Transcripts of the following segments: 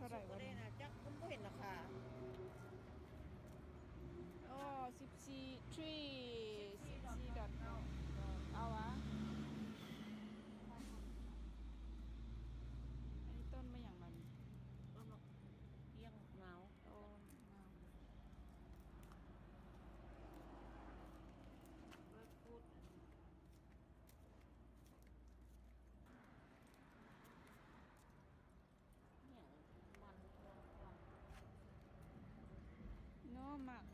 ເທົ່າໃດວະນີ້? ຈັກ ມັນບໍ່ເຫັນລາຄາ. ໂອ້ ສິບສີ່ ທຣີ ສິບສີ່ດອນ ເອົາວະ. ອັນນີ້ຕົ້ນມະຫຍັງມັນ? ຕົ້ນໝາກ ເປ້ຍງໝາກນາວ. ໂອ້ ເບີດຟຣຸດ ອີຫຍັງ ມັນ ເນາະ ໝາກ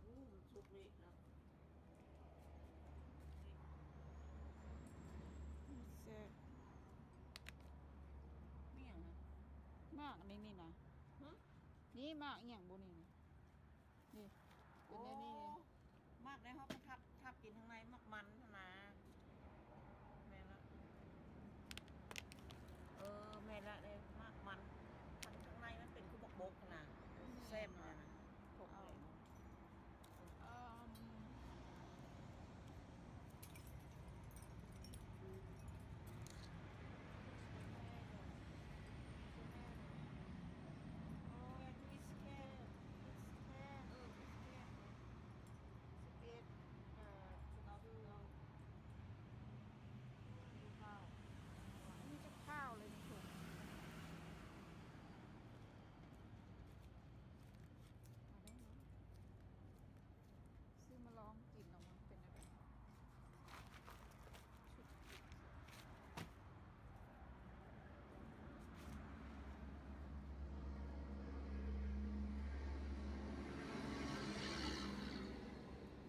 ໂອ້ ມັນສຸກເລະແລ້ວ. ແຊບ. ມີຫຍັງນະ? ໝາກນີ້ ນີ້ນະ. ຫຶ? ນີ້ໝາກອີຫຍັງບຸນີ້ນະ? ນີ້ ເປັນແນວນີ້. ໂອ້ ໝາກໃນເຮົາກໍທັບ ທັບກິນທາງໃນ ໝາກມັນຫັ້ນນະ. ແມ່ນລະ ເອີ ແມ່ນລະເດ້ ໝາກມັນ ທາງ ທາງໃນມັນເປັນຄືບັກບົກຫັ້ນນະ. ແມ່ນ ແຊບຫັ້ນນະ. ເອົາ ເອີ ໂອ້ ເອີ ສິບເອັດ ເອີ ສິບເອັດ ເອີ ເອົາ ມີຈັກຂ່າວເລີຍນີ້ທຸກ ມາໄດ້ເນາະ. ຊື້ມາລອງກິນລະມັນເປັນແນວໃດ ຊຸດກິນ.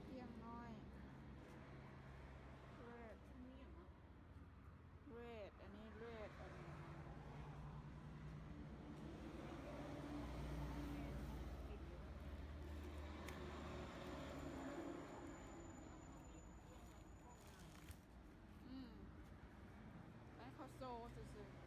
ກ້ຽງນ້ອຍ ເລີດ ເລດ ອັນນີ້ເລດ ອັນນີ້ ອືມ ໃຫ້ເຂົາໂຊຊື່ໆ.